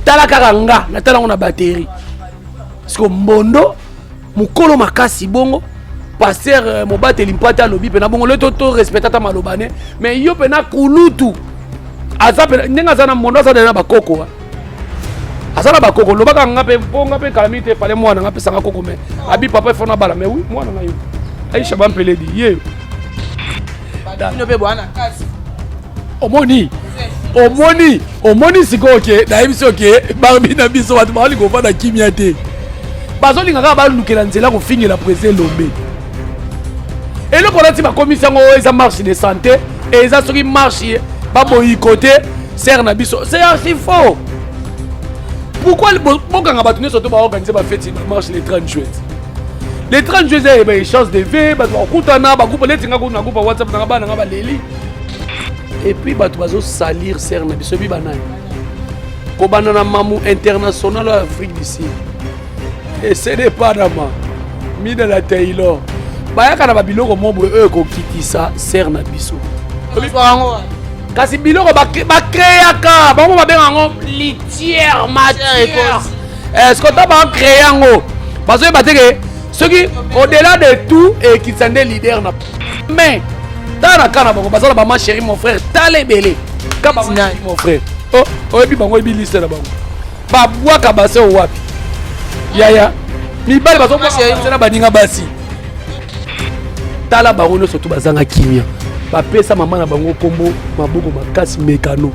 Tala kaka nga natala yango na batterie. Siko mbondo mokolo makasi bongo pasteur mobateli mpate alobi mpena bongo le to respecte ata maloba ne, mais yo mpena kulutu aza pena ndenge aza na mbondo, aza na bakoko, aza na bakoko. Lobaka nga mpe mpo nga mpe kalami te, fale mwana nga apesanga koko, mais abi papa ifo nabala. Mais oui, mwana na yo Aisha Bampeledi ye. Bino mpe bwana kasi. Omoni, omoni, omoni sikoyo ke nayebi so ke Barbi na biso, bato baolinga kovanda kimia te, bazolinga kaka balukela nzela kofingela président Lombe. Eloko nati bakomisi yango eza marche de santé, eza soki marche baboyiko te sere na biso, c'est archi faux. Pourquoi bokanga bato nyonso to baorganize bafeti, bamarche le 30 juin? Le 30 juin eza baéchange de vœux, bato bakokutana, bagroupe neti nga kuna, groupe ya WhatsApp nanga, bana nga baleli. Et puis bato bazosalir sere na biso, ebi banani kobanda na Mamu International ya Afrique du Sud, esede Panama, Mida na Taylor, bayaka na babiloko mo boye oyo ekokitisa sere na biso. Kasi biloko bacréaka bango, babenga yango litière matière. Est ce que ta bacréer yango, bazoyeba te ke soki au-delà de tout ekitisa nde leader na. Mais tala na ka na bango, baza na bama chéri, mon frère, tala ebele ka mon frère. Oh, oyebi bango, oyebi liste na bango, babwaka base oyo wapi yaya mibali bazobwaka na baninga basi. Tala bango nyonso tu bazanga kimia, bapesa mama na bango nkombo maboko makasi mekano.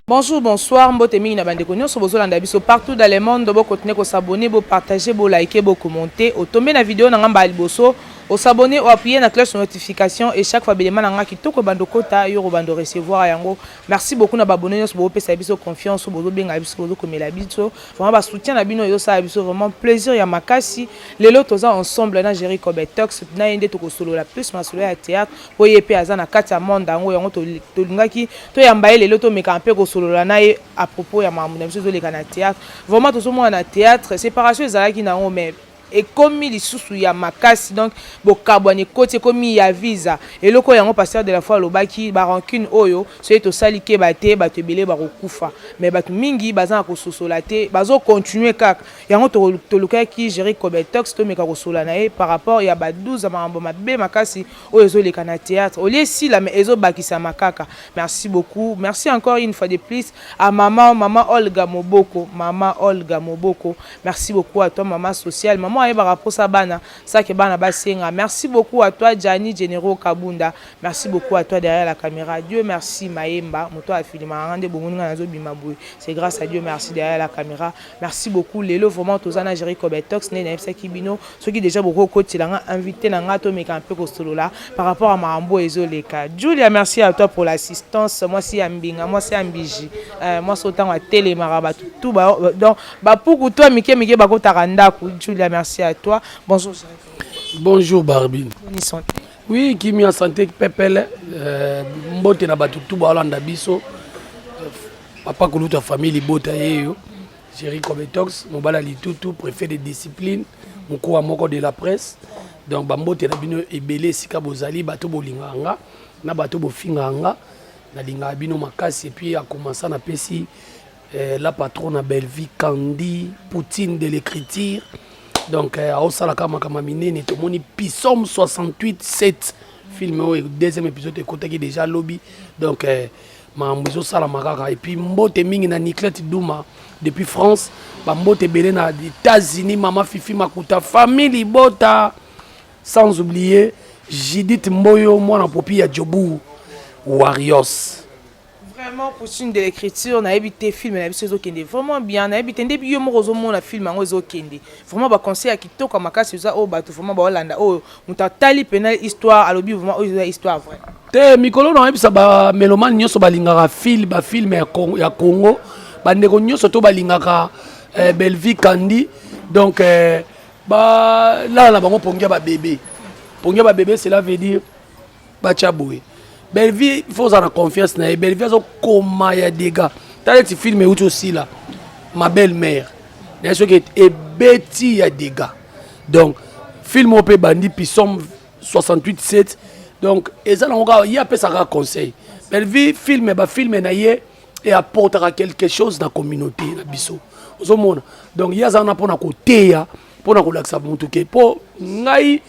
Bonjour, bonsoir, mbote mingi na bandeko nyonso bozolanda biso partout dans le monde. Bokontinue kos'abonner, bopartage, bolike, bokommente. Otombe na video na nga mbala liboso, os'abonner, oappuyer na cloche notification et chaque fois belema na nga kitoko bando kota yo bando recevoir yango. Merci beaucoup na baabonnés nyonso bopesa biso confiance, bozobenga biso, bozokomela biso. Vraiment, basoutien na bino ezosala biso vraiment plaisir ya makasi. Lelo toza ensemble na Jerry Cobetox, na ye nde tokosolola plus masolo ya théâtre, po ye mpe aza na kati ya monde yango. Yango tolingaki toyamba ye lelo, tomeka mpe kosolola na ye à propos ya makambo na biso ezoleka na théâtre. Vraiment, tozomona na théâtre séparation ezalaki nango, mais ekomi lisusu ya makasi. Donc bokabwani ekoti, ekomi ya visa. Eloko yango pasteur de la foi alobaki, barancune oyo soki tosali keba te, bato ebele bakokufa. Mais bato mingi baza na kososola te, bazocontinue kaka yango. Tolukaki Jerry Cobetox, tomeka kosolola na ye par rapport ya ba 12 ya makambo mabe makasi oyo ezoleka na théâtre. Olie esila, mais ezobakisama kaka. Merci beaucoup, merci encore une fois de plus à maman, maman Olga Moboko, maman Olga Moboko. Merci beaucoup à toi, maman sociale, maman ayebaka mposa bana sake bana basenga. Merci beaucoup à toi, Jani Généraux Kabunda. Merci beaucoup à toi derrière la caméra, Dieu merci Mayemba, moto afilimaka nga nde bomoni nga nazobima boye, c'est grâce à Dieu merci derrière la caméra. Merci beaucoup. Lelo vraiment toza na Jerry Cobetox. Nde nayebisaki bino, soki déjà bokokotela nga invité na nga, tomeka mpe kosolola par rapport à makambo oyo ezoleka. Julia, merci à toi pour l'assistance. Mwasi ya mbinga, mwasi ya mbiji, mwasi oyo ntango atelemaka bato tu donc bapuku to mike mike bakotaka ndako. Julia, merci à toi. Bonjour Jerry. Bonjour Barbine. Boni santé? Oui, kimia, santé pepele. Mbote na bato tu baolanda biso. Papa kulutu ya famille libota yeyo, Jerry Cobetox, mobala litutu, préfet de discipline, mokuwa moko de la presse. Donc bambote na bino ebele esika bozali, bato bolingaka nga na bato bofingaka nga, nalingaka bino makasi. Et puis akomansa napesi la patronne na Bellevie Candy, Poutine de l'écriture. Donc aosalaka makambo ya minene. Tomoni Psaume 68 7, film oyo deuxième épisode ekotaki déjà lobi. Donc makambo ezosalama kaka. Et puis mbote mingi na Niclette Duma depuis France, bambote ebele na États-Unis, mama Fifi Makuta, famille libota, sans oublier Judith Mboyo, mwana popi ya Jobu Warriors. Vraiment, Poutine de l'écriture, nayebi te, film na biso ezokende vraiment bien. Nayebi te nde yo moko ozomona film yango ezokende vraiment. Baconseil ya kitoko ya makasi eza oyo bato vraiment baolanda, oyo moto atali mpena histoire alobi vraiment oyo eza histoire vrai. Te, mikolo nayebisa bamélomanes nyonso balingaka film, bafilm ya Congo, bandeko nyonso to balingaka Bellevie Kandi. Donc balala na bango pongi ya babebe, pongi ya babebe, cela veut dire batya boye. Bellevie, il faut ozala na confiance na ye. Bellevie azokoma ya dégâts. Tala neti film euti osila, Ma belle mère na ye, soki ebeti ya dégâts. Donc film oyo mpe ebandi, Psaume 68 7. Donc eza nango kaka ye apesaka conseil. Bellevie, film, bafilm na ye. E apportaka quelque chose na communauté na biso. Ozomona, donc ye aza wana mpona koteya, mpona kolakisa motu ke mpo ngai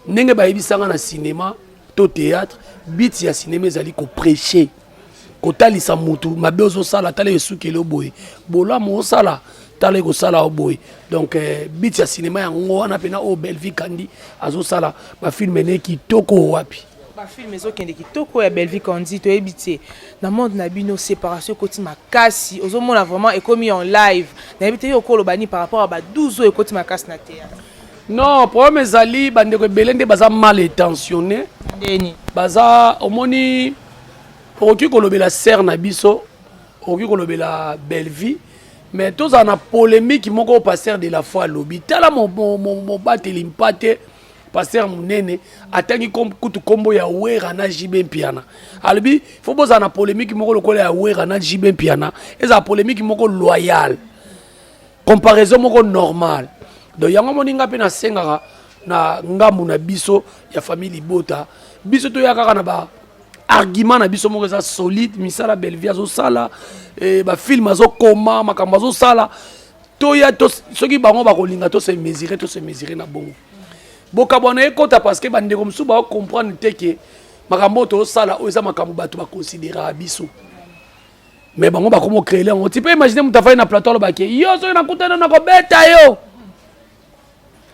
ndenge bayebisanga na cinéma to théâtre, but ya cinéma ezali koprêcher, kotalisa mutu mabe ozosala, tala esukeli boye, bolamu osala, tala ekosala o boye. Donc but ya cinéma yango wana mpena oyo Bellevue Kandi azosala bafilms ne kitoko wapi. Bafilms ezokende kitoko ya Bellevue Kandi. Toyebi te, na monde na bino séparation ekoti makasi, ozomona vraiment ekomi en live. Nayebi te, yo okoloba nini par rapport à ba 12 oyo ekoti makasi na théâtre? Non, problème ezali bandeko ebele nde baza mal intentionné. Ndeni? Baza, omoni, okoki kolobela sœur na biso, okoki kolobela Bellevue, mais tozala na polémique moko. Pasteur de la foi alobi, tala mobateli mpate, pasteur monene, atangi kutu nkombo ya Wera na JB Mpiana. Alobi fo bozala na polémique moko lokola ya Wera na JB Mpiana, ezala polémique moko loyale, comparaison moko normale. Donc yango moni nga mpe nasengaka na ngambu na biso ya famille libota, biso toya kaka na ba argument na biso moko eza solide. Misala Bellevue azosala, bafilms azokoma, makambo azosala, toya to, soki bango bakolinga tose mesurer, tose mesurer na bongo. Bokabwana ekota parce que bandeko mosusu bakocomprendre te ke makambo oyo tozosala oyo eza makambo bato baconsidéraka biso, mais bango bakoma ocréer yango. Tu peux imaginer moto afai na plateau, alobaki yo soki nakutana na kobeta yo,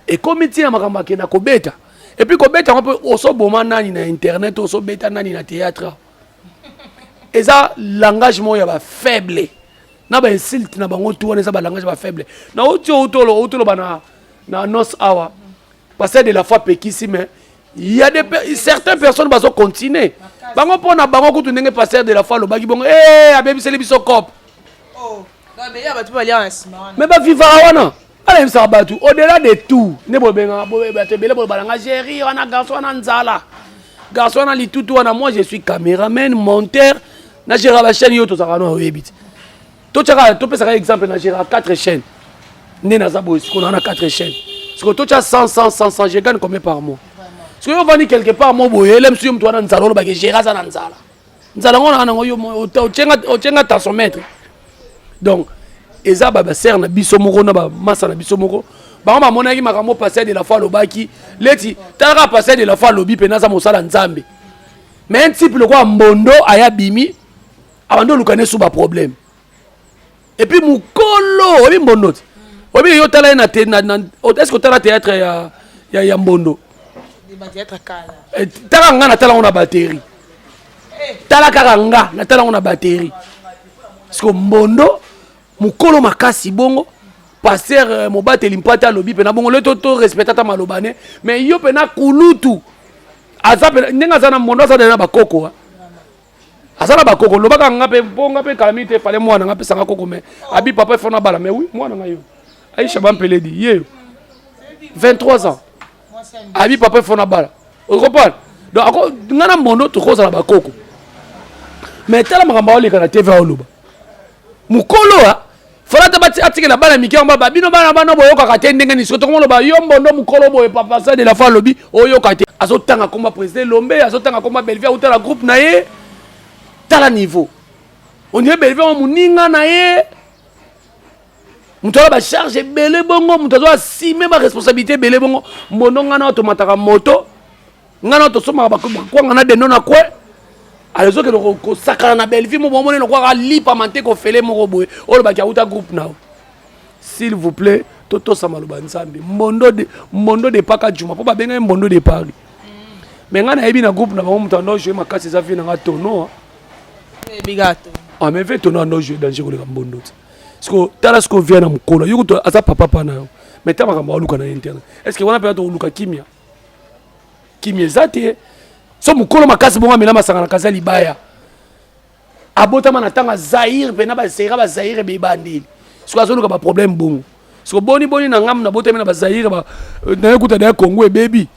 ekomi ntina makambo akenda kobeta. Et puis kobeta yango mpe, osoboma nani na internet, osobeta nani na théâtre? Eza langage moko ya bafaible na bainsulte na bango tu wana, eza balangage ya bafaible. Na oti outoloba na annonce awa, pasteur de la foi pekisi, mais il y a des certaines personnes bazo continuer bango mpo na bango kutu ndenge pasteur de la foi alobaki bongo, eh, abebiseli biso cope. Oh, bato baliaka na nsima wana. Mais bavivaka wana, alayebisaka bato au-delà de tout nde bobengaka bato ebele, bolobaka géri wana, garçon wana nzala, garçon wana litutu wana. Moi, je suis caméraman, monteur, na gérera bachaîne yo tozalaka no, oyebi te. Totiaka, topesaka exemple, na gérera 4 chaînes nde naza boye. Sikoyo naa na 4 chaînes, sikoyo totya 100 100 100 100, je gagne combien par mois? Sikoyo yo ovandi quelque part mo boye, ele mosu yo moto wana nzala, olobaka géri aza na nzala. Nzala ngo naa nango, yo otienga tensiomètre. Donc eza basœur na biso moko na bamasa na biso moko, bango bamonaki makambo pasteur de la foi alobaki leti. Talaka, pasteur de la foi alobi mpena aza mosala Nzambe, mais un type lokola Mbondo aya bimi, abandi oluka ne su baproblème. Et puis mokolo oyebi Mbondo te, oyebi yo tala ye na est ce que otala théâtre ya Mbondo? Bathéâtre kala. Tala nga, natala ngo na batterie. Tala kaka nga, natala ngo na batterie. Parce que Mbondo mokolo makasi bongo, pasteur mobateli mpate alobi mpena bongo le to respecte ata maloba ne, mais yo mpena kulutu aza pena ndenge aza na Mbondo, aza na bakoko, aza na bakoko. Lobaka nga mpe mpo nga mpe kalami te, fale mwana nga apesanga koko, mais abi papa efo na bala. Mais oui, mwana nga yo Aisha Bampeledi ye yo 23 ans, abi papa efo na bala, ocomprendre? Donc ako nga na Mbondo tokozala bakoko, mais tala makambo aoleka na TV, aoloba mokolo a fala ata atikela bana mike yango. Babino bana bana boyokaka te ndenge nini? Soki tokomoloba yo Mbondo mokolo boye, papa sa de la foi alobi oyoka te, azotanga komba président Lombe, azotanga komba Bellevue, autala groupe na ye. Tala niveau, on dirait Bellevue wa moninga na ye. Moto ala bacharge ebele bongo, moto azo asime baresponsabilité ebele bongo. Mbondo, ngai na tomataka moto, ngai na tosomaka bakwanga na dendo na kwe, azokende kosakana na Bellevue mo bomoni lokwaka lipama te, kofele moko boye olobaki auta groupe na yo. S'il vous plaît, totosa maloba Nzambe. Mbondo de, Mbondo de paka juma mpo babengai Mbondo de Paris, mais ngai nayebi na groupe na bango moto ando joue makasi eza vie nanga Tono. Ah, mais ve Tono ando joue danger koleka Mbondo te. Siko tala, siko via na mokolo yo kutu aza papa pa na yo, mais ta makambo aluka na internet. Est ce que wana mpenza tokoluka kimia? Kimia eza te. So mokolo makasi bongo, amela masanga na kaza libaya, abotama na ntango Zaire mpena bazaire, bazaire bebandeli. Siko azoluka baproblème bongo. Siko boni boni na ngambu nabotami na bazaire, naye kuta daya Congo ebebi.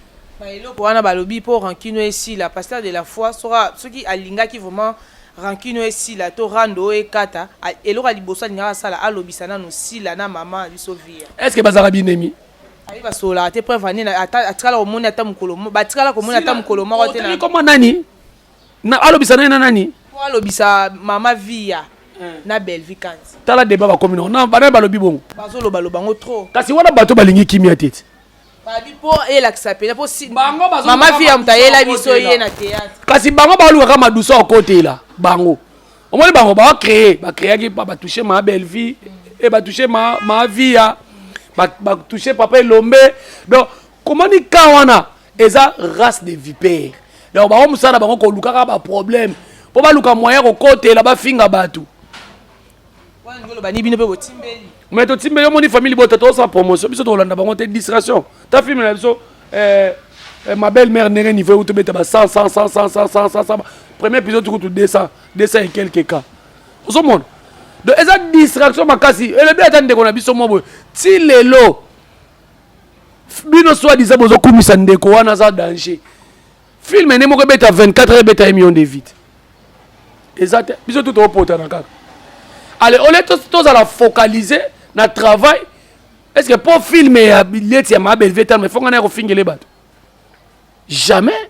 Eloko wana balobi mpo rancune esila, pasteur de la foi soki alingaki vraiment rancune oyo esila to rando oyo ekata, eloko ya liboso alingaka asala, alobisa nano Sila na mama na biso Via. Est ce que bazalaka binemi? Ayi, basololaka te. Preuve ane, atikala komoni ata mokolo, batikala komoni ata mokolo moko te. Koma nani na alobisa naye na nani? Po alobisa mama Via. Na Bellevue Kandi. Tala débat bakomi nango, bana balobi bongo. Bazolobaloba yango trop. Kasi wana bato balingi kimia te ti. Babi mpo elakisa pena mpo si mama vi ya moto ayela biso ye na théâtre. Kasi bango balukaka madusa okotela bango. Omoni, bango bacréer, bacréaki, batouche ma Bellevue e, batouche ma Via, batouche papa Elombe. Donc komoni ka wana eza race de vipère. Donc bango, mosala bango kolukaka baproblème mpo baluka moyen kokotela, bafinga bato. Wana oloba ni bino mpe botimbeli. Mais totimbeli. Omoni, famille bota, tozosala promotion, biso tokolanda bango te. Distraction ta film na biso, Ma belle mère, ndenge niveau euti tobeta ba 100 100 100 100 100 100 100, premier épisode kutu 200 200 et quelques cas. Ozomona, donc eza distraction makasi. Elobi ata ndeko na biso mwa boye ti lelo, bino soi-disant bozokumisa ndeko wana, aza danger. Film nde moko ebeta 24 heures, ebeta 1 million de vues eza te. Biso tu toopotana kaka. Ale ole tozala focalisé na travail. Est ce que mpo film ya leti ya Ma Bellevue tano, fonga na ya kofingele bato? Jamais.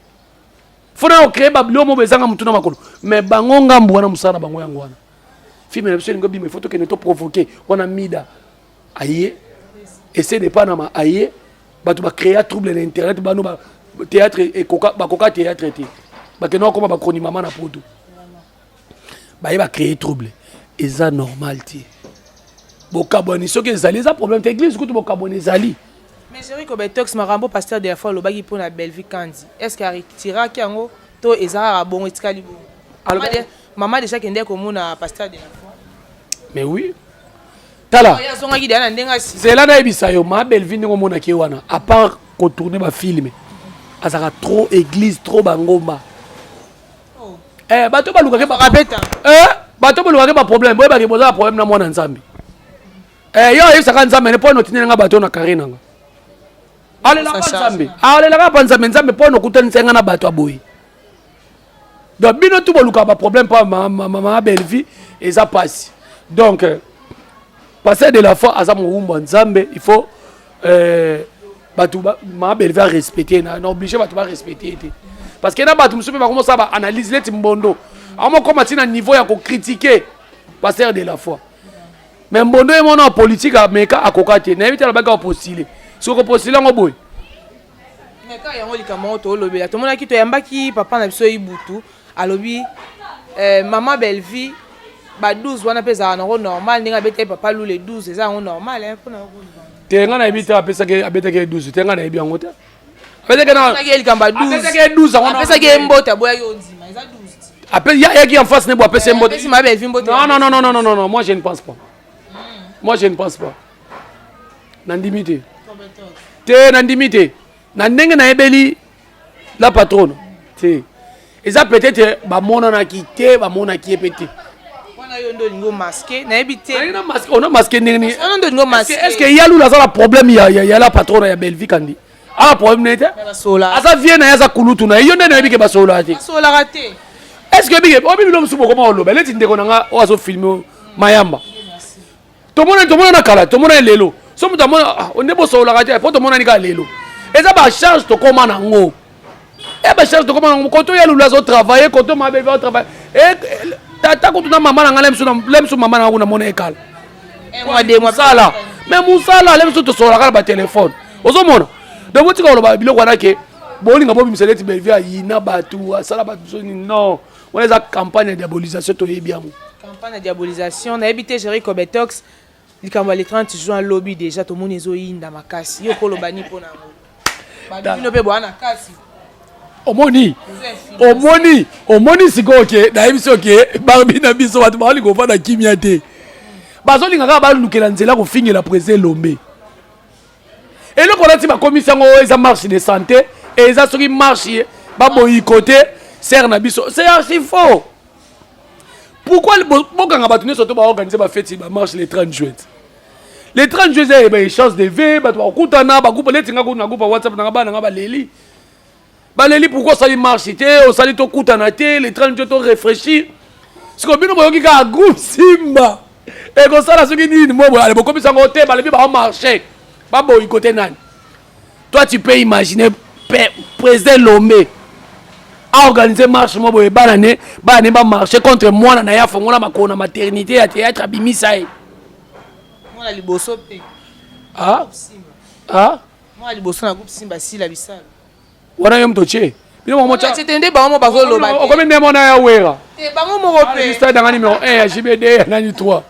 Fo na kocréer babilo moko ezanga motu na makolo. Mais bango ngambu wana, mosala na bango yango wana. Film na biso elingi obima, ifo tokende toprovoke wana. Mida aye ese de panama, aye bato bacréa trouble na internet. Bano ba théâtre ekoka, bakoka théâtre te, bakende bakoma bakroni mama na poto, baye bacréer trouble. Eza normal te. Bokabwani soki ezali, eza problème te. Église kutu bokabwani ezali. Mais Jerry Kobetox, makambo pasteur de la foi alobaki mpona Bellevue Kandi, est ce que aretiraki yango to eza kaka bongo, etikali bongo? Mama déjà kende komona pasteur de la foi. Mais oui, tala. Azongaki deya na ndenge asi. Zela nayebisa yo, ma Bellevue, ndenge omonaki ye wana, à part kotourne bafilm, azalaka trop église, trop bangomba. Eh, bato balukaki Akapeta. Eh, bato bolukaki baproblème, boyebaki boza baproblème na mwana Nzambe. Eh, yo ayebisaka Nzambe ne mpo notindeli nga bato na kare nanga. Alelaka Nzambe, alelaka mpa Nzambe: "Nzambe, mpo nokutanisa nga na bato ya boye." Donc bino tu bolukaka baproblème mpo mama Bellevue, eza pasi. Donc pasteur de la foi aza mowumbu ya Nzambe. Il faut bato mama Bellevue arespecte na oblige bato barespecte ye te, parce que na bato mosusu mpe bakomosala baanalyse neti Mbondo, amokoma ntina niveau ya kocritiquer pasteur de la foi. Mais Mbondo ye mwana ya politique, ameka, akoka te. Nayebi te, alobaki apostule. Soki kopostule yango boye. Mais kaka yango, likambo yango toolobela, tomonaki, toyambaki papa na biso Ibutu, alobi mama Bellevue ba 12 wana mpe ezalaka nango normal. Ndenge abetaki papa Lule 12, eza yango normal mpona Te, ngai nayebi te. Apesaki, abetaki 12 te, ngai nayebi yango te. Abetaki likambo ya 12. 12 yango. Apesaki ye mbote, aboyaki ondima, eza 12. Yaki en face ne bo apesi ye mbote. Apesi mama Bellevue mbote. Non, non, non, non, non, non, non, moi je ne pense pas, moi je ne pense pas. Nandimi te, te, nandimi te. Na ndenge nayebeli la patronne te, eza peut-être bamonanaki te, bamonaki ye mpe te. Wana yo nde olingi omasquer, nayebi te. Ona masque ndenge nini? Wana nde olingi omasquer. Est ce que Yalula aza na problème ya la patronne ya Bellevue Kandi? Aza problème na ye te. Aza vie na ye, aza kulutu na ye. Yo nde nayebi ke basololaka te. Basololaka te. Est ce que bike obi bilo mosusu bokoma oloba neti ndeko na nga oyo azofilme Mayamba? Tomona, tomona na kala, tomona lelo. So moto amona nde bosololaka te, po tomonani kaka lelo. Eza bacharge tokóma nango, e bacharge tokóma nango. Koto ya Lulu azotravaille, koto Mabebe azotravaille. Tata kutu na mama na ngai, le mosusu mama na ngai kuna mona ekala mosala, mais mosala le mosusu tosololaka na batelefone. Ozomona, donc botika koloba biloko wana ke bolinga bobimisa neti Bellevue ayina bato, asala bato so nini. Non, wana eza campagne ya diabolisation, toyebi yango. Campagne ya diabolisation, nayebi te. Jerry Cobetox, likambo ya le 30 juin, lobi déjà, tomoni ezoyinda makasi. Yo koloba ni mpona yango? Bino mpe boya na kasi. Omoni, omoni, omoni sikoyo ke nayebi soki ke barbi na biso, bato baolinga kovanda kimia te, bazolinga kaka balukela nzela kofingela président Elombe. Eloko nati bakomisi yango eza marche de santé, eza soki marche baboyi te sere na biso, c'est archi faux. Pourquoi bokanga bato nyonso to baorganize bafeti, bamarche le 30 juin? Le 30 juin eza baéchange de vœux, bato bakutana, bagroupe neti nga kutu na groupe ya WhatsApp nanga, bana nanga baleli, baleli: "Pourquoi osali marche te, osali tokutana te le 30 juin, to réfléchir?" Sikoyo bino boyoki kaka groupe Simba ekosala soki nini mo boye, ale bokomisa yango te. Balobi baomarche, baboyi kote nani? Toi, tu peux imaginer, président Lombe Aorganize marche mo boye, bana ne bana ne bamarche contre mwana na ye afongola makolo na maternité ya théâtre, abimisa ye. Mwana liboso mpe. Ah? Ah? Mwana liboso na groupe Simba, Sila Bisalo. Wana yo moto otie bino bango. Te, nde bango mo bazoloba te. Okomi nde mona ya Wera. Te, bango moko mpe. Stade yanga numéro 1 ya JBD ya nani 3.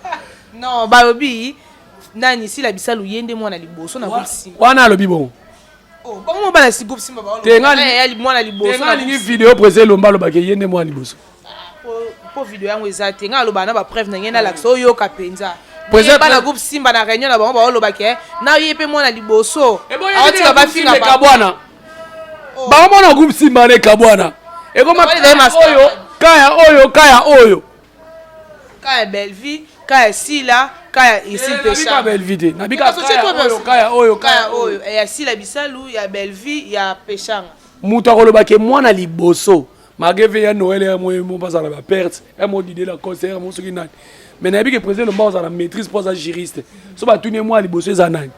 Non, balobi nani? Sila Bisalu, ye nde mwana liboso na groupe Simba. Wana alobi bongo. Oh, bango mo bana si groupe Simba. Te, mwana liboso. Nga alingi video président Elomba alobaki ye nde mwana liboso. Mpo video yango eza te. Ngai alobaka na bapreuve na ngai, nalakisa, oyoka mpenza. Bana groupe Simba na réunion na bango baolobaki na ye mpe mwana liboso. Aotika bafinga kabwana bango, mona groupe Simba na ekabwana, ekoma oyo kaya oyo kaya oyo. Kaya Bellevie, kaya Sila, kaya isi. Nabika Bellevie te, nabika kaya oyo, kaya oyo. Kaya oyo ya Sila Bisalu, ya Bellevie, ya Peshanga. Moto akolobaki mwana liboso malgré ve ya Noël ya mo bazala na baperte ya mo Didie Lacoste ya mo soki nani, mais nayebi ke président Lomba azala na maîtrise mpo aza juriste. So batuni ye mwana liboso eza nani,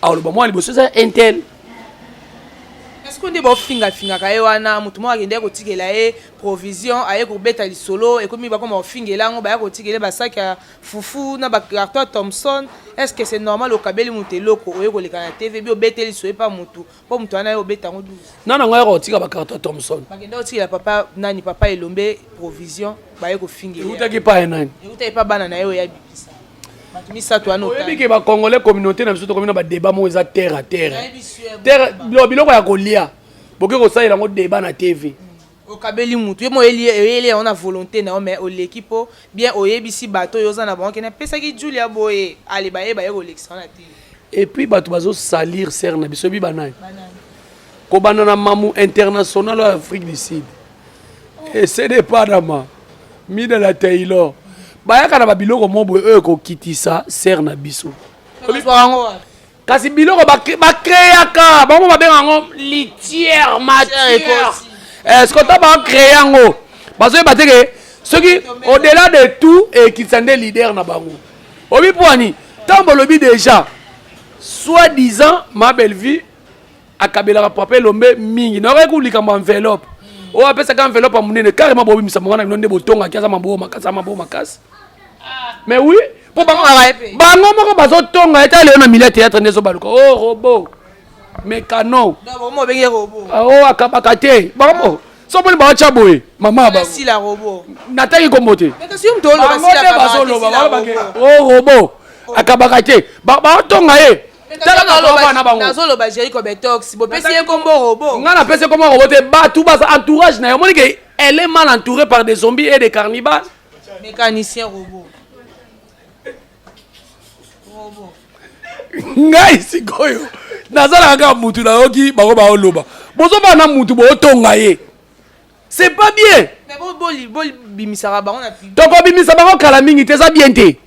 aloba mwana liboso eza intel. Est-ce nde bofingafingaka ye wana, motu moko akende kotikela ye provision, aye kobeta lisolo, ekomi bakoma kofingela yango, baya kotikela basaki ya fufu na bacarton Thomson? Est ce que c'est normal? Okabeli moto eloko, oye koleka na TV, bi obeteli lisolo epa motu, mpo moto wana ye obeta yango 12. Nana ngai kotika bacarton Thomson. Bakende kotikela papa nani, papa Elombe, provision, baye kofingela. Eutaki pa ye nani? Eutaki pa bana na ye oyo yabibisa bato misato wana. Oyebi ke bacongolais, communauté na biso, tokomi na badébat moko eza terre à terre terre. Biloko ya kolia, boke kosalela yango débat na TV. Okabeli mutu, ye mo oyeli yango na volonté na yo, mais oleki mpo bien oyebisi bato oyo oza na bango ke napesaki Julia boye, ale bayeba ye kolekisa wana te. Et puis bato bazosalir sere na biso, ebi banani? Kobanda na Mamu International oyo Afrique du Sud, esede Panama, Mida la Taylor, bayaka na babiloko mo boye oyo ekokitisa sere na biso. Kasi biloko bacréaka, bango babenga yango litière matière. Est ce que ta bacréer yango, bazoyeba te ke soki au-delà de tout ekitisa nde leader na bango? Obi poani ntango bolobi déjà soit disant ma Bellevue akabelaka papa Elombe mingi, nayoki ku likambo enveloppe oyo apesaka, enveloppe ya monene carrément. Bobimisa bango na bino nde botongaki, aza maboko makasi, aza maboko makasi. Mais oui, mpo bango moko bazotonga ete lelo na milieu théâtre nde ezobaluka o robot mécano o akabaka te. Bango so mponi baotya boye mama natangi kombo te, bango nde bazoloba, balobake o robot akabaka te, baotonga ye. Nazoloba Jerico Betox, bopesi ye kombo robot. Nga napesi kombo robot te. Bato baza entourage na ye, omoni ke elle est mal entourée par des zombies et des carnivores. Mécanicien robot, robot. Ngai sikoyo nazalaka kaka mutu, nayoki bango baoloba, bozobana na mutu, bootonga ye, c'est pas bien. Bobimisaka bango na Tokobimisa bango kala mingi te, eza bien te.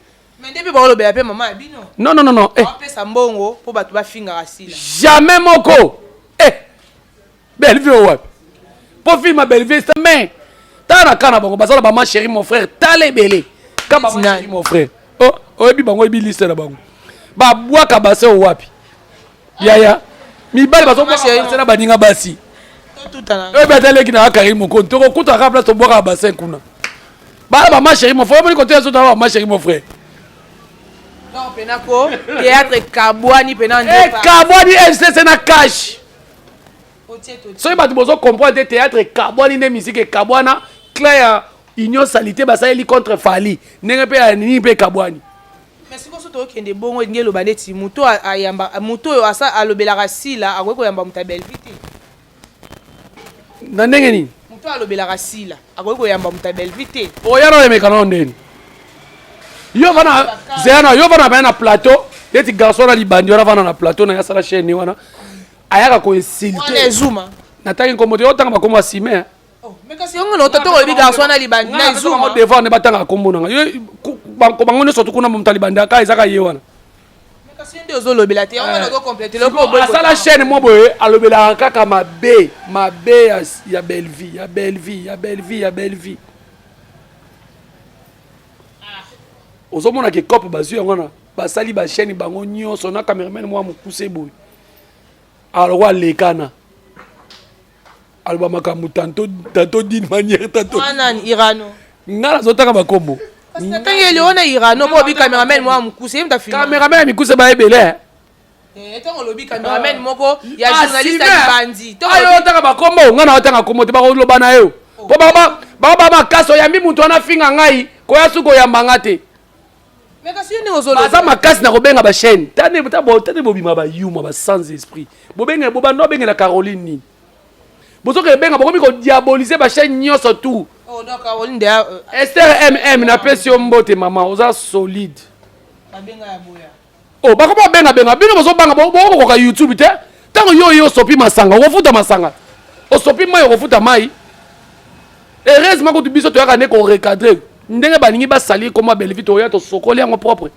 Mais nde mpe baolobela mpe mama ya bino. Non, non, non, non, eh. Bapesa mbongo mpo bato bafingaka Sila. Jamais moko, eh. Bellevue wapi mpo film ya Bellevue? Mais tala na ka na bango, bazala bama chéri mon frère, tala ebele ka bama chéri mon frère. Oh, oyebi bango, oyebi liste na bango, babwaka base oyo wapi yaya mibali bazobwaka base na baninga basi. Oyebi ata leki na Karine Mokonzi, tokokutaka place tobwaka bassin kuna, bala bama chéri mon frère. Omoni kote yazo, tala bama chéri mon frère. Donc mpena ko théâtre ekabwani mpena. Ekabwani, FCC na cash. Soki bato bozo comprendre te, théâtre ekabwani nde musique ekabwana, clan ya Union Salité basaleli contre Fally, ndenge mpe ya nini mpe ekabwani. Mais sikoyo so tokende bongo, elingi eloba neti moto ayamba moto oyo alobelaka Sila akoki koyamba moto ya Bellevue te. Na ndenge nini? Moto alobelaka Sila akoki koyamba moto ya Bellevue te. Oya na oyemeka nao ndeni yo vana zeya na yo vana baya na plateau neti garçon na libandi wana, vana na plateau na ye, asala chaîne wana, ayaka koinsulte. Ezuma. Natangi nkombo te, otanga bakombo ya sime. Mais kasi yango na ototo olobi garçon wana libandi na Ezuma. Devant nde batangaka nkombo nanga bango nyonso tukuna, moto alibandi aka ezaka ye wana. Kasi nde ozolobela te, yango nazokomplete. Asala chaîne mo boye, alobelaka kaka mabe mabe ya Bellevue, ya Bellevue, ya Bellevue, ya Bellevue. Ozomona ke cope bazwi yango wana, basali bachaîne bango nyonso na cameraman mwa mokuse boye, aloko alekana. Aloba makambo tantôt tantôt d'une manière, tantôt. Wana Irano. Nga nazotanga bakombo. Natangeli wana Irano mpo obi cameraman mwa mokuse, ye mutu afilme. Cameraman ya mikuse baebele. Ntango olobi cameraman moko ya journaliste ya libandi. Ayo otanga bakombo, nga na otanga kombo te, bakoloba na yo mpo bakoba makasi. Oyambi moto wana, finga ngai, koya suki oyamba nga te. Mais kasi yo ndenge ozoloba. Baza makasi na kobenga bachaîne. Tane bobima bayuma, ba sans esprit. Bobenge, bobanda obengela Caroline nini? Bozoka ebenga, bokomi kodiaboliser bachaîne nyonso tout. Oh, donc Caroline de Ester mm, napesi yo mbote mama, oza solide. Babenga ya boya. Oh, bakoma babengabenga bino, bozobanga bokokoka YouTube te. Ntango yo oyo osopi masanga, okofuta masanga, osopi mai, okofuta mai. Heureusement kutu biso toyaka nde korecadrer ndenge balingi basali koma Bellevue. Toya, tosokoli yango propre.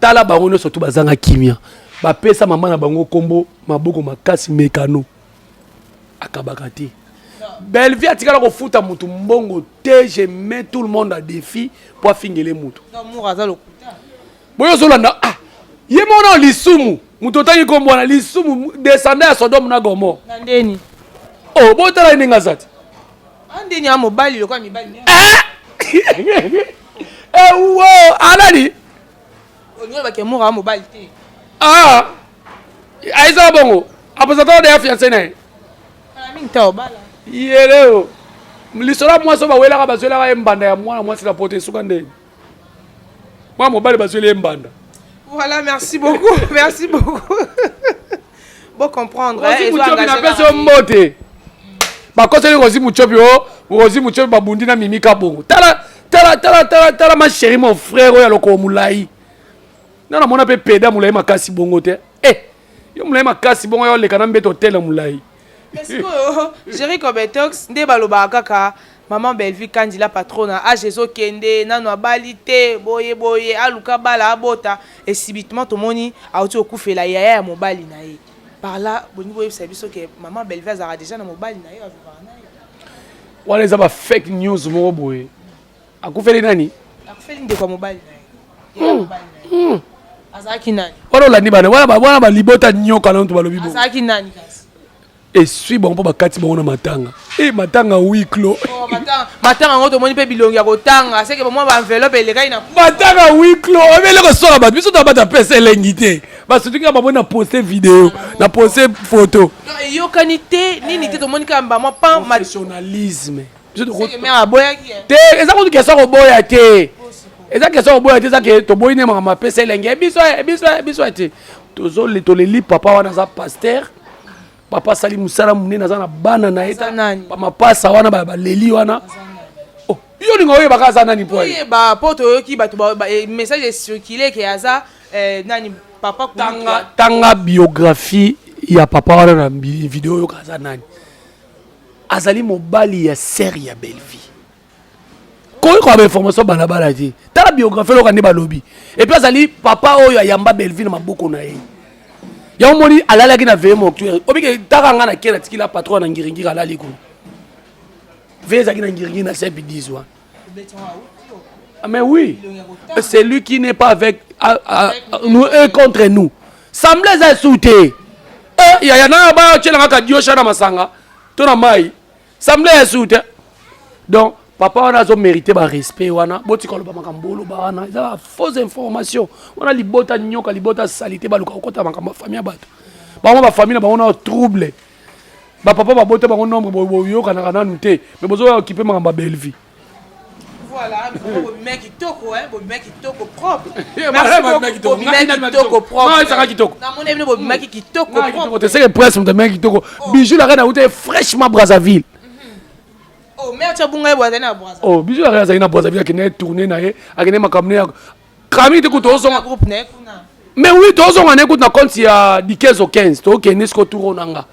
Tala, bango nyonso tu bazanga kimia. Bapesa mama na bango nkombo maboko makasi, mekano akabaka te. Bellevue atikala kofuta motu mbongo te. Je mets tout le monde à défi po afingele motu. Amour aza lokuta. Boyo ozolanda, ah, ye moko na lisumu, moto otangi nkombo wana, lisumu, descendant ya Sodome na Gomore. Na ndeni? Oh, botala ye ndenge aza te. Andeni ya mobali lokola mibali. Ewo alali. Olingi olobaki amour ya mobali te? Ah, ayezaka bongo, aposataka deya fiancé na ye. Kala mingi te obala. Yeleo lisolo ya mwasi oyo bawelaka, bazwelaka ye mbanda ya mwana mwasi na poto, esuka ndeni? Mwana mobali bazweli ye mbanda. Voilà, merci beaucoup, merci beaucoup. Bon comprendre. Rosi Muchopi, napesi yo mbote. Bakoseli Rosi Muchopi o Rosi Muchopi babundi na Mimi Kabongo. Tala, tala, tala, tala, tala, ma chérie, mon frère oyo aloko molai nga namona mpe peda molai makasi bongo te. Eh, yo molai makasi bongo, yo oleka na mbeto otele molai. Sikoyo Jerry Cobetox, nde balobaka kaka maman Bellevue Kandila patrona, age ezokende, nano abali te, boye boye, aluka bala, abota. Et subitement tomoni auti kokufela yaya ya mobali na ye. Par là bolingi boyebisa biso ke maman Bellevue azalaka déjà na mobali na ye, avivaka na ye? Wana eza ba fake news moko boye. Akufeli nani? Akufeli ndeko ya mobali na ye, yaya mobali na ye. Azalaki nani? Wana olandi bana wana balibota nyoka na mutu balobi bongo. Azalaki nani kasi? Esui bango mpo bakati bango na matanga e matanga huis clos. Oh, matanga yango tomoni mpe bilongi ya kotanga, seke bamwa baenveloppe elekaki na Matanga huis clos, oyebi eloko soka bato biso to bato apesa elengi te. Basutu kaka bamoni na poste video, na poste photo. Donc eyokani te nini te, tomoni kaka bamwa pan. Professionnalisme biso. Seke mare aboyaki, eh. Te, eza kutu question koboya te, eza question koboya te. Eza ke toboyi nde makambo apesa elenge biso, biso, biso te. Toleli papa wana, aza pasteur, papa asali mosala monene, aza na bana na ye. Aza nani? Bamapasa wana baleli wana. Oh, yo olinga oyebaka aza nani mpo aye? Oyeba mpo toyoki bato message ecircule ke aza nani, papa Kulutu. Tanga, tanga biographie ya papa wana na video, oyoka aza nani. Azali mobali ya sœur ya Bellevue. Koyoka bainformation balabala te, tala biographie, oyoka nde balobi. Et puis azali papa oyo ayamba Bellevue na maboko na ye. Yango moni alalaki na veillée mortuaire. Obike taka nga na ke natikila patron na Ngiringiri, alali kuna. Veillée ezalaki na Ngiringiri na sepi 10 wana. Ah, mais oui, c'est lui qui n'est pas avec nous, eux contre nous. Semble eza esu te. Eh, yaya na ba otyelanga kadiosha na masanga to na mai, semble esu te. Donc papa wana azomérite barespect wana. Botika oloba makambo oloba wana, eza ba fausse information wana. Libota nyoka, libota sali te, baluka kokota makambo ya famille ya bato. Bango bafamille na bango na trouble, bapapa babota bango nombre, boyokanaka nanu te, mais bozoya okipe makambo ya Bellevue. Voilà, bobima kitoko, hein, bobima kitoko propre. Bobima kitoko. Bobima kitoko propre. Ezaka kitoko. Namoni bino bobimaki kitoko propre. Te, seke presse moto ameki kitoko. Bijou la reine auta fraîchement Brazzaville. Oh, mère tia bunga ye bo azali na Brazza. Oh, Bijou la reine azali na Brazzaville, akende tourner na ye, akende makambo ne ya kami te. Kutu tozonga groupe na ye kuna. Mais oui, tozonga na ye kutu na compte ya du 15 au 15, tokende siko tour na nga.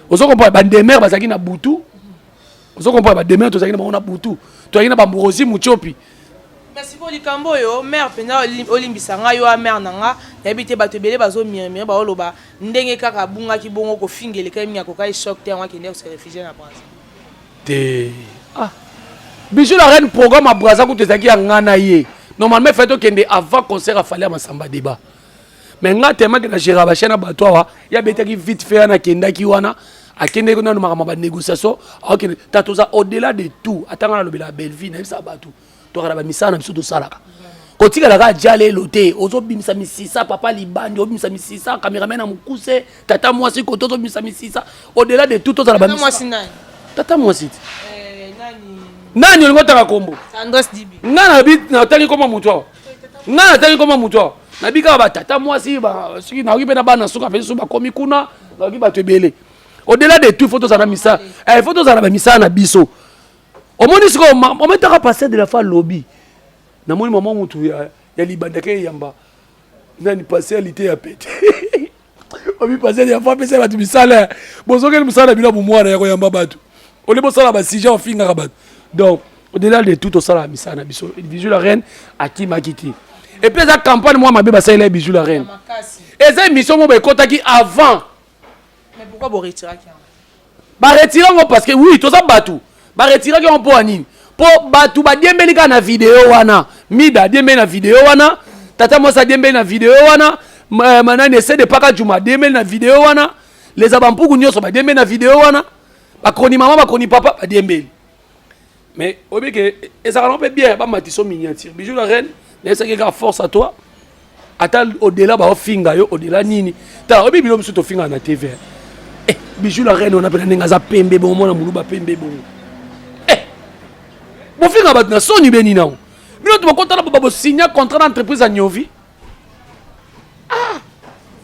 Ozo comprendre, bandemere bazalaki na butu. Ozo comprendre, bademere tozalaki na bango na butu, tozalaki na bambrosi Muchopi. Mais sikoyo likambo oyo, mare mpenza, olimbisa ngai yo a mare na nga, nayebi te, bato ebele bazomirmire, baoloba ndenge kaka abungaki bongo, kofinga elekaki mingi, akokaki choc te, yango akende kose réfugier na Brazza. Te, ah, Bijou la reine, programme ya Braza kutu ezalaki ya nga na ye. Normalement efai tokende avant concert afali ya Masamba Débat, mais nga tellement ke na géra bachaîne na bato awa, ye abetaki vite fait wana, akendaki wana. Akendeki nanu makambo ya banégociation, akokende ta. Toza au-delà de tout. Atanga nalobela Bellevie, nayebisaka bato tokala bamisala na biso, tosalaka kotikala kaka dia lelo te. Ozobimisa misisa, papa libandi obimisa misisa, cameraman na mokuse, tata mwasi koto ozobimisa misisa. Au-delà de tout, tozala tata mwasi te. Nani olingi otanga kombo? Nga nabi natangi kombo motu awa, nga natangi kombo motu awa, nabi kaka batata mwasi. Soki nayoki mpe na bana suka mpe so bakomi kuna, nayoki bato ebele. Au-delà de tout, faut tozala na misala, faut tozala na bamisala na biso. Omoni sikoyo, ometaka pasteur de la foi lobi, namoni mama mutu ya libanda ke eyamba nani, pasteur lite ya pete obi pasteur ya foi apesa bato misala. Bozokeli mosala na bino ya bomwana ya koyamba bato ole bosala basujet ofingaka bato. Donc au-delà de tout, tosalaka misala na biso. Bijou la Reine akimaki te. Et puis eza campagne mwa mabe basalela ye Bijou la Reine. Eza émission moko ekɔtaki avant. Mais pourquoi boretiraki yango? Baretire yango parce que oui, toza bato. Baretiraki yango mpo ya nini? Mpo bato badiembeli kaka na video wana. Mida adiembeli na video wana, tata mwasi adiembeli na video wana, manani esede paka juma adiembeli na video wana, leza bampuku nyonso badiembeli na video wana, bakoni mama, bakoni papa badiembeli. Mais oyebi ke ezalaka nango mpe bien bamatiso miniature. Bijou la Reine, nayesaki kaka force à toi. Ata au-delà baofinga yo, au-delà nini, tala, oyebi bilo mosusu tofingaka na TV. Eh, Bijou la Reine wana mpena ndenge aza pembe bongo, mwana moluba pembe bongo, eh, bofinga bato na soni beni nango. Bino to bokotana bosinya contrat na entreprise ya Niovi.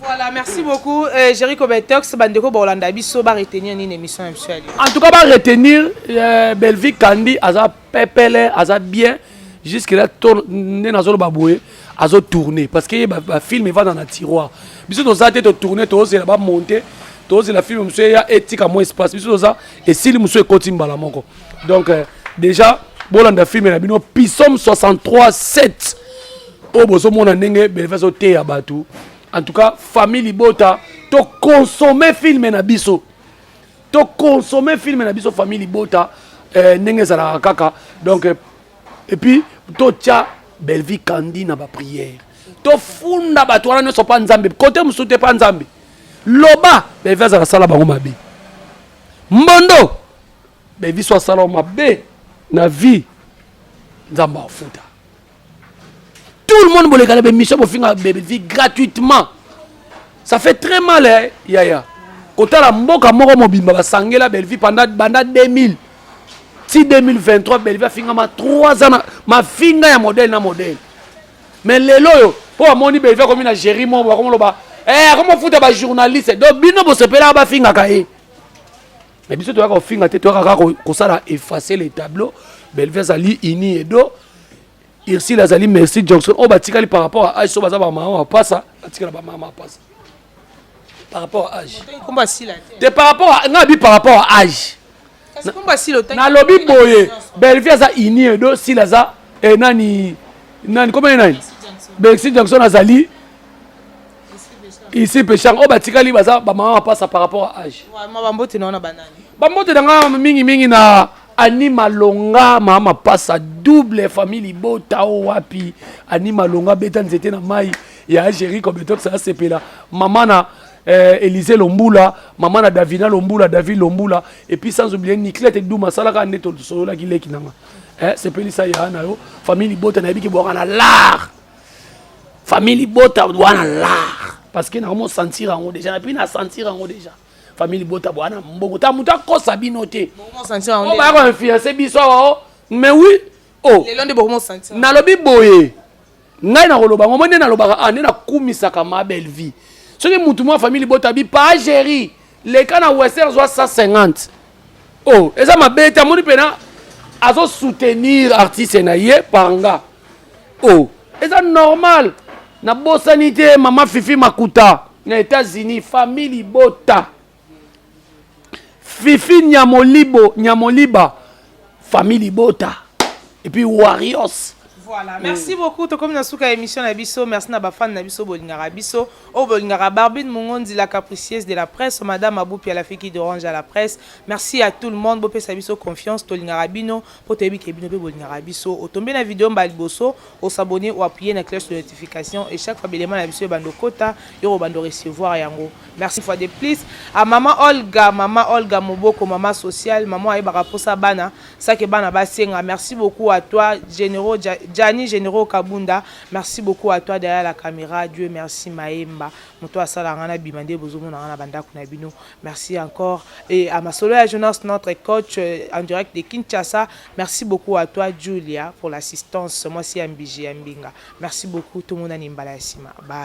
Voilà, merci beaucoup. Jericho Betox, bandeko bolanda biso, ba retenir nini émission ya biso ya lelo? En tout cas, ba retenir Bellevue Kandi aza pepele, aza bien. Jusque là nde nazoloba boye, azotourne parce que ye bafilm evanda na tiroir. Biso toza te, totourne, tozela bamonte, tozela film mosusu eya etika mwa espace. Biso toza esili, mosusu ekoti mbala moko. Donc déjà bolanda film na bino Psaume 63 7 oyo bozomona ndenge Bellevue azoteya bato. En tout cas, famille libota, tokonsome film na biso, tokonsome film na biso, famille libota, ndenge ezalaka kaka. Donc et puis totya Bellevue Kandi na baprière, tofunda bato wana nyonso mpa Nzambe, kote mosusu te, mpa Nzambe. Loba Bellevue azala sala bango mabe, mbondo Bellevue so asala mabe na vie, Nzambe afuta tout le monde. Boleka na bémission, bofinga Bellevue gratuitement, ça fait très mal, eh, yaya. Kotala mboka moko mobimba basangela Bellevue pendant banda 2000 ti 2023, Bellevue afingama 3 ans na mafinga ya modèle na modèle. Mais lelo oyo mpo bamoni Bellevue akomi na géri moko, bakomi loba akomi ofuta bajournaliste. Donc bino bosepelaka bafingaka ye, mais biso toyaka kofinga te, toyaka kaka kosala effacer le tableau. Bellevue azali uni edo Ursile azali Merci Johnson oyo batikali par rapport à âge. So baza bamama mapasa, batikala bamama mapasa par rapport à âge te, par rapport à nga bi, par rapport à âge. Nalobi boye, Bellevue aza uni edo sile aza nani nani komene nani, Bercy Johnson azali ici Peshang oyo batikali baza bamama mapasa par rapport à âge. Bambote na wana banani? Bambote na nga mingimingi na Ani Malonga, mama mapasa double, famille libota o wapi. Ani Malonga beta nzete na mai ya Géri Kobetox asepela. Mama na Élysée Lombula, mama na Davina Lombula, David Lombula, et puis sans oublier Niclette Duma asalaka nde tosololaki leki nanga, sepelisa ya na yo. Famille libota, nayebi ke bwaka na l'art. Famille libota wana l'art, parce que nakomo sentir yango déjà, napi na sentir yango déjà. Famille libota bwana mbongo ta, moto akosa bino te oyo baya koinfluence biso awa o. Mais oui, o nalobi boye, ngai nakoloba ngo mo nde nalobaka a nde nakumisaka ma belle vie. Soki mutu mwa famille libota bi pa Géri leka na Western zwa 150, oh, eza mabe te. Amoni mpena azosoutenir artiste na ye par nga, oh, eza normal. Nabosani te mama Fifi Makuta na États-Unis. Famille libota, Fifi Nyamolibo, Nyamoliba, famille libota, et puis Warriors. Voilà, merci beaucoup. Tokomi na suka ya émission na biso. Merci na bafan na biso bolingaka biso, oyo bolingaka Barbine Mongondi, la capricieuse de la presse, madame Aboupi à la fille qui dérange à la presse. Merci à tout le monde. Bopesa biso confiance, tolingaka bino po toyebi ke bino mpe bolingaka biso. Otombe na video mbala liboso, osabonner, oappuyer na cloche de notification et chaque fois bilema na biso ebando kota, yo obando recevoir yango. Merci fois de plus à mama Olga, mama Olga Moboko, mama sociale, mama ayebaka mposa bana sake bana basenga. Merci beaucoup à toi, généraux Gianni, généraux Kabunda. Merci beaucoup à toi derrière la caméra, Dieu merci Maemba, moto asalaka na bima nde bozomona nga na bandako na bino. Merci encore et à Masolo ya Jonas, notre coach en direct de Kinshasa. Merci beaucoup à toi, Julia, pour l'assistance, mwasi ya Mbiji ya Mbinga. Merci beaucoup tout le monde. Mbala ya nsima, bye.